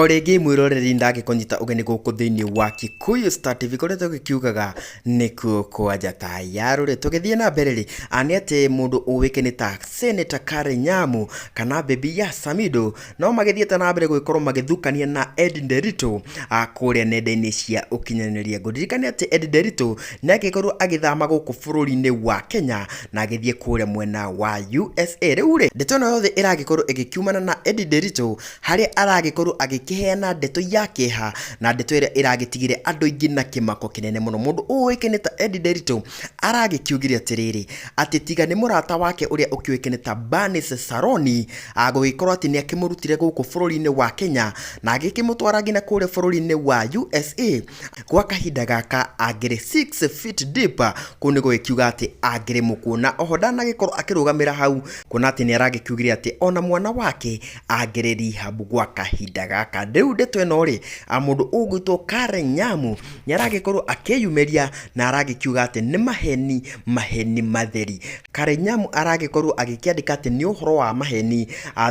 O rĩngĩ mwĩroreri ndangĩkũnyita ũgeni gũkũ thĩinĩ wa Kikuyu Star TV kũrĩa tũgĩkiugaga nĩkuo kwa njata ya rũrĩ. Tũgĩthiĩ na mbere rĩ, nĩ atĩ mũndũ ũĩkaine ta Senator Karen Nyamu kana Baby ya Samido no magĩthiĩte na mbere gũgĩkorwo magĩthukania na Ed Nderitu kũrĩa nenda-inĩ cia ũkinyanĩria. Ngũririkania atĩ Ed Nderitu nĩ agĩkorwo agĩthama gũkũ bũrũri-inĩ wa Kenya na agĩthiĩ kũrĩa mwena wa USA. Rĩu rĩ, ndeto ĩno yothe ĩragĩkorwo ĩgĩkiumana na Ed Nderitu harĩa aragĩkorwo agĩkĩheana ndeto ya kĩeha na ndeto ĩrĩa ĩragĩtigire andũ aingĩ na kĩmako kĩnene mũno. Mũndũ ũĩkaine ta Eddie Nderitu aragĩkiugire atĩrĩrĩ, atĩ tiga nĩ mũrata wake ũrĩa ũkĩũĩkaine ta Bernice Saroni agũgĩkorwo atĩ nĩ akĩmũrutire gũkũ bũrũri-inĩ wa Kenya na agĩkĩmũtwara nginya kũrĩa bũrũri-inĩ wa USA gwa kahinda gaka angĩrĩ 6 feet deep, kũu nĩ gũgĩkiuga atĩ angĩrĩ mũkuũ. Na oho ndanagĩkorwo akĩrũgamĩra hau kuona atĩ nĩ aragĩkiugire atĩ ona mwana wake angĩrĩ rehab gwa kahinda gaka. Rĩu ndeto ĩno rĩ, mũndũ ũgwĩtwo Karen Nyamu nĩ aragĩkorwo akĩyumĩria na aragĩkiuga atĩ nĩ maheni, maheni matheri. Karen Nyamu aragĩkorwo agĩkĩandĩka atĩ nĩ ũhoro wa maheni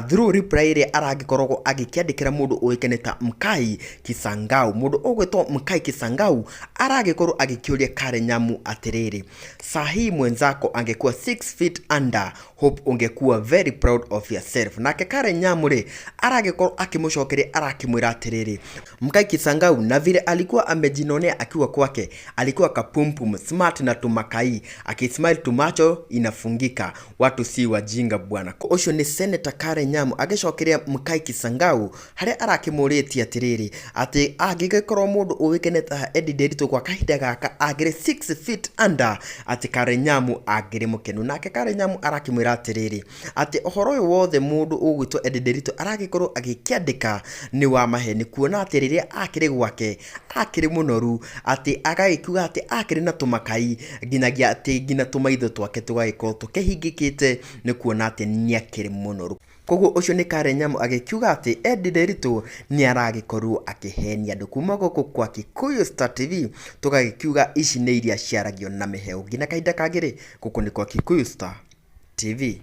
through reply ĩrĩa aragĩkoragwo agĩkĩandĩkĩra mũndũ ũĩkaine ta Mkai Kisangau. Mũndũ ũgwĩtwo Mkai Kisangau aragĩkorwo agĩkĩũria Karen Nyamu atĩrĩrĩ, sahii mwenzako angekuwa 6 feet under hope ungekuwa very proud of yourself. Nake Karen Nyamu rĩ, aragĩkorwo akĩmũcokeria arakĩmwĩra atĩrĩrĩ, Mkai Kisangau na vile alikuwa amejinonea akiwa kwake, alikuwa kapumpum smart na tumakai, akismile tumacho inafungika, watu si wajinga bwana. Ũcio nĩ Senator Karen Nyamu agĩcokeria Mkai Kisangau harĩa arakĩmũrĩtie atĩrĩrĩ, atĩ angĩgĩkorwo mũndũ ũĩkaine ta Eddie Nderitu gwa kahinda gaka angĩrĩ 6 feet under, atĩ Karen Nyamu angĩrĩ mũkenu. Nake Karen Nyamu arakĩmwĩra atĩrĩrĩ, atĩ ũhoro ũyũ wothe mũndũ ũgwĩtwo Eddie Nderitu aragĩkorwo agĩkĩandĩka nĩ wa maheni, kuona atĩ rĩrĩa akĩrĩ gwake akĩrĩ mũnoru, atĩ agagĩkiuga atĩ akĩrĩ na tũmakai nginyagia atĩ nginya tũmaitho twake tũgagĩkorwo tũkĩhingĩkĩte nĩ kuona atĩ nĩ akĩrĩ mũnoru. Koguo ũcio nĩ Karen Nyamu agĩkiuga atĩ Eddie Nderitu nĩ aragĩkorwo akĩhenia andũ. Kuma gũkũ kwa Kikuyu Star TV tũgagĩkiuga ici nĩ iria ciaragio na mĩheũ. Nginya kahinda kangĩ rĩ, gũkũ nĩ kwa Kikuyu Star TV.